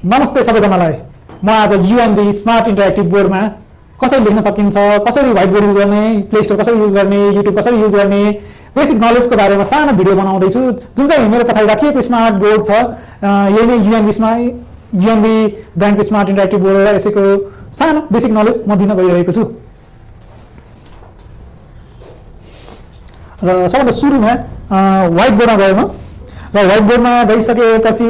नमस्ते सबैजनालाई। म आज युएनबी स्मार्ट इन्टरेक्टिभ बोर्डमा कसरी लेख्न सकिन्छ, कसरी व्हाइट बोर्ड युज गर्ने, प्ले स्टोर कसरी युज गर्ने, युट्युब कसरी युज गर्ने, बेसिक नलेजको बारेमा सानो भिडियो बनाउँदै छु। जुन चाहिँ मेरो पछाडि राखिएको स्मार्ट बोर्ड छ, यही नै युएनबी ब्रान्डको स्मार्ट इन्टरेक्टिभ बोर्ड हो। यसैको सानो बेसिक नलेज म दिन गइरहेको छु। र सबभन्दा सुरुमा व्हाइट बोर्डमा गएँ म। र व्हाइट बोर्डमा गइसकेपछि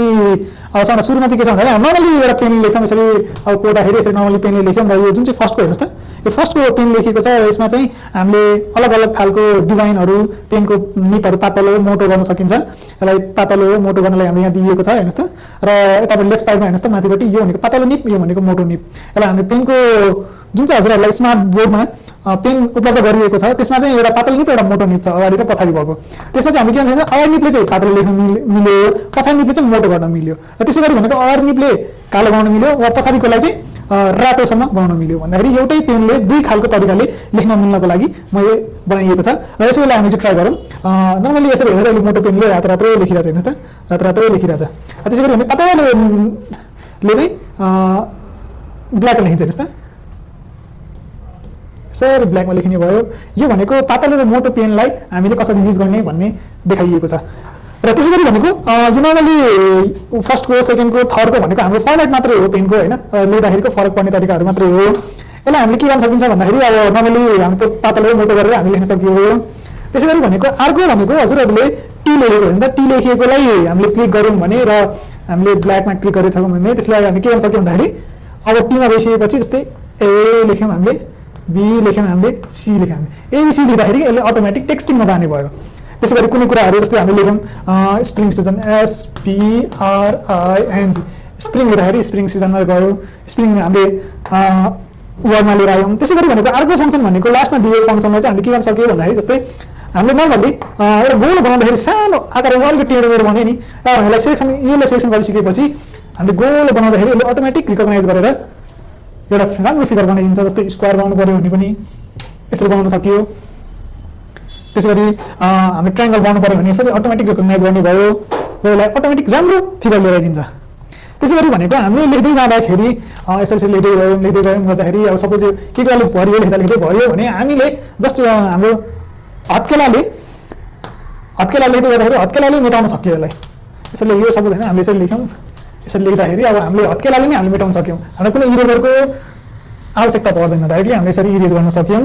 सबभन्दा सुरुमा चाहिँ के छ भन्दाखेरि नर्मली एउटा पेन लेख्छौँ, यसरी अब कोर्दाखेरि यसरी नर्मली पेनले लेख्यौँ। र यो जुन चाहिँ फर्स्टको हेर्नुहोस् त, यो फर्स्टको पेन लेखेको छ। यसमा चाहिँ हामीले अलग अलग खालको डिजाइनहरू, पेनको निपहरू पातलो मोटो गर्न सकिन्छ। यसलाई पातलो मोटो गर्नलाई हामीले यहाँ दिएको छ, हेर्नुहोस् त। र यतापट्टि लेफ्ट साइडमा हेर्नुहोस् त, माथिपट्टि यो भनेको पातलो निप, यो भनेको मोटो निप। यसलाई हामीले पेनको जुन चाहिँ हजुरहरूलाई स्मार्ट बोर्डमा पेन उपलब्ध गरिएको छ, त्यसमा चाहिँ एउटा पातलो निप, एउटा मोटो निप छ, अगाडि र पछाडि भएको। त्यसमा चाहिँ हामीले के भन्छ, अगाडि निपले चाहिँ पातलो लेख्न मिल्यो, पछाडि निपले चाहिँ मोटो गर्न मिल्यो। र त्यसै गरी भनेको अगाडि निपले कालो बनाउन मिल्यो, वा पछाडिकोलाई चाहिँ रातोसम्म बनाउन मिल्यो भन्दाखेरि एउटै पेनले दुई खालको तरिकाले लेख्न मिल्नको लागि मैले बनाइएको छ। र यसैलाई हामी चाहिँ ट्राई गरौँ। नर्मली यसरी हेरेर अहिले मोटो पेनले रातो रातो लेखिरहेछ, हेर्नुहोस् त, रातो रातो लेखिरहेछ। त्यसै गरी हामी पातलोले चाहिँ ब्ल्याकमा लेखिन्छ, हेर्नुहोस् त, सर ब्ल्याकमा लेखिने भयो। यो भनेको पातलो र मोटो पेनलाई हामीले कसरी युज गर्ने भन्ने देखाइएको छ। र त्यसै गरी भनेको यो नर्मली फर्स्टको, सेकेन्डको, थर्डको भनेको हाम्रो फर्मेट मात्रै हो पेनको, होइन, लेख्दाखेरिको फरक पर्ने तरिकाहरू मात्रै हो। यसलाई हामीले के गर्न सकिन्छ भन्दाखेरि अब नर्मली हाम्रो पातलो मोटो गरेर हामीले लेख्न सकियो। त्यसै गरी भनेको अर्को भनेको हजुरहरूले टी लेखेको हो नि त, टी लेखेकोलाई हामीले क्लिक गऱ्यौँ भने र हामीले ब्ल्याकमा क्लिक गरेको छौँ भने त्यसलाई हामी के गर्न सक्यौँ भन्दाखेरि अब टीमा गइसकेपछि जस्तै ए लेख्यौँ हामीले, बी लेख्यौँ हामीले, सी लेख्यौँ हामीले, एबिसी लेख्दाखेरि यसले अटोमेटिक टेक्स्टिङमा जाने भयो। त्यसै गरी कुनै कुराहरू जस्तै हामीले लेख्यौँ स्प्रिङ सिजन, SPRING, स्प्रिङ लेख्दाखेरि स्प्रिङ सिजनमा गयो, स्प्रिङ हामीले वर्डमा लिएर आयौँ। त्यसै गरी भनेको अर्को फङ्सन भनेको लास्टमा दिएको फङ्सनलाई चाहिँ हामीले के गर्न सक्यो भन्दाखेरि जस्तै हामीले नर्मली एउटा गोल बनाउँदाखेरि सानो आकारमा अलिकति टेढो बनाउने नि, हामीलाई यसलाई सेलेक्सन गरिसकेपछि हामीले गोल बनाउँदाखेरि यसले अटोमेटिक रिकगनाइज गरेर एउटा राम्रो फिगर बनाइदिन्छ। जस्तै स्क्वायर बनाउनु पऱ्यो भने पनि यसरी बनाउन सकियो। त्यसै गरी हामी ट्रायङ्गल बनाउनु पऱ्यो भने यसरी अटोमेटिक रिकगनाइज गर्ने भयो र यसलाई अटोमेटिक राम्रो फिगर लिएर दिन्छ। त्यसै गरी भनेको हामीले लेख्दै जाँदाखेरि यसरी लेख्दै गयौँ गर्दाखेरि अब सपोज के कुराले भरियो लेख्दै भरियो भने हामीले जस्ट हाम्रो हत्केलाले लेख्दै गर्दाखेरि हत्केलाले मेटाउन सक्यो यसलाई। यसरी यो सपोज होइन, हामीले यसरी लेख्यौँ, यसरी लेख्दाखेरि अब हामीले हत्केलाले नै हामीले मेटाउन सक्यौँ। हाम्रो कुनै इरेजरको आवश्यकता पर्दैन, डाइरेक्टली हामीले यसरी इरेज गर्न सक्यौँ,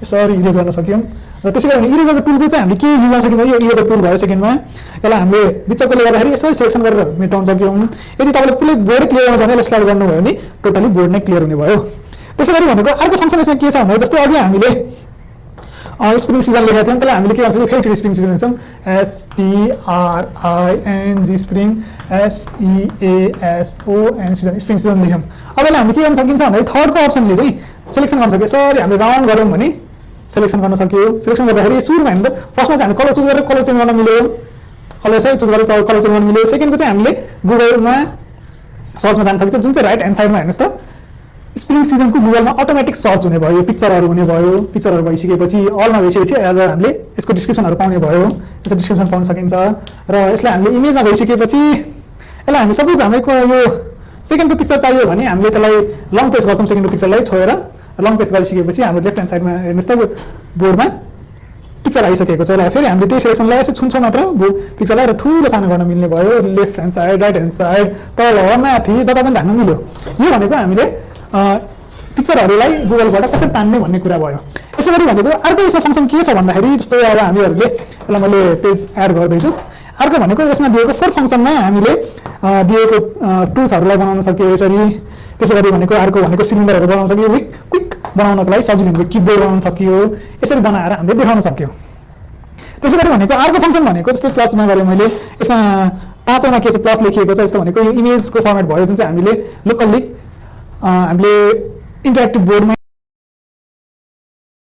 यसरी इरेज गर्न सक्यौँ। र त्यसै गरी इरेजरको टुलको चाहिँ हामीले के युज गर्न सकिन्छ, यो इरेजर टुल भयो सेकेन्डमा, यसलाई हामीले बिचकोले गर्दाखेरि यसरी सेलेक्सन गरेर मेटाउन सक्यौँ। यदि तपाईँले पुरै बोर्ड क्लियर गर्न छ भने यसलाई स्लाइड गर्नुभयो भने टोटली बोर्ड नै क्लियर हुने भयो। त्यसै गरी भनेको अर्को फङ्सन यसमा के छ भन्दा जस्तै अघि हामीले स्प्रिङ सिजन लेखेका थियौँ, त्यसलाई हामीले के गर्छौँ, फेरि स्प्रिङ सिजन लेख्छौँ, SPRING spring, SEASON season, spring season लेख्यौँ। अब यसलाई हामीले के गर्न सकिन्छ भन्दाखेरि थर्डको अप्सनले चाहिँ सेलेक्सन गर्न सक्यो। यसरी हामीले राउन्ड गऱ्यौँ भने सेलेक्सन गर्न सक्यो। सेलेक्सन गर्दाखेरि सुरुमा हामीले फर्स्टमा चाहिँ हामी कलर चुज गरेर कलर चेन्ज गर्न मिल्यो, कलर चाहिँ चुज गरेर कलर चेन्ज गर्न मिल्यो। सेकेन्डको चाहिँ हामीले गुगलमा सर्चमा जान सकिन्छ, जुन चाहिँ राइट ह्यान्ड साइडमा हेर्नुहोस् त, स्प्रिङ सिजनको गुगलमा अटोमेटिक सर्च हुने भयो, पिक्चरहरू हुने भयो। पिक्चरहरू भइसकेपछि अलमा गइसकेपछि एज हामीले यसको डिस्क्रिप्सनहरू पाउने भयो, यसको डिस्क्रिप्सन पाउन सकिन्छ। र यसलाई हामीले इमेजमा गइसकेपछि यसलाई हामी सपोज हामीको यो सेकेन्डको पिक्चर चाहियो भने हामीले त्यसलाई लङ प्रेस गर्छौँ, सेकेन्डको पिक्चरलाई छोडेर लङ प्रेस गरिसकेपछि हाम्रो लेफ्ट ह्यान्ड साइडमा हेर्नुहोस् त बोर्डमा पिक्चर आइसकेको छ। यसलाई फेरि हामीले त्यही सेलेक्सनलाई यसो छुन्छौँ मात्र पिक्चरलाई र ठुलो सानो गर्न मिल्ने भयो। Left hand side, right hand side, तल माथि जता पनि राख्न मिल्यो। यो भनेको हामीले पिक्चरहरूलाई गुगलबाट कसरी तान्ने भन्ने कुरा भयो। यसै गरी भनेको अर्को यसमा फङ्सन के छ भन्दाखेरि जस्तै अब हामीहरूले यसलाई मैले पेज एड गर्दैछु। अर्को भनेको यसमा दिएको फोर्थ फङ्सनमा हामीले दिएको टुल्सहरूलाई बनाउन सक्यो यसरी। त्यसै गरी भनेको अर्को भनेको सिलिन्डरहरू बनाउन सक्यो, क्विक बनाउनको लागि सजिलो हुने किबोर्ड बनाउन सकियो। यसरी बनाएर हामीले देखाउन सक्यो। त्यसै गरी भनेको अर्को फङ्सन भनेको जस्तै प्लसमा गरेँ मैले, यसमा पाँचौँमा के छ प्लस लेखिएको छ। यस्तो भनेको यो इमेजको फर्मेट भयो, जुन चाहिँ हामीले लोकल्ली हामीले इन्टरेक्टिभ बोर्डमा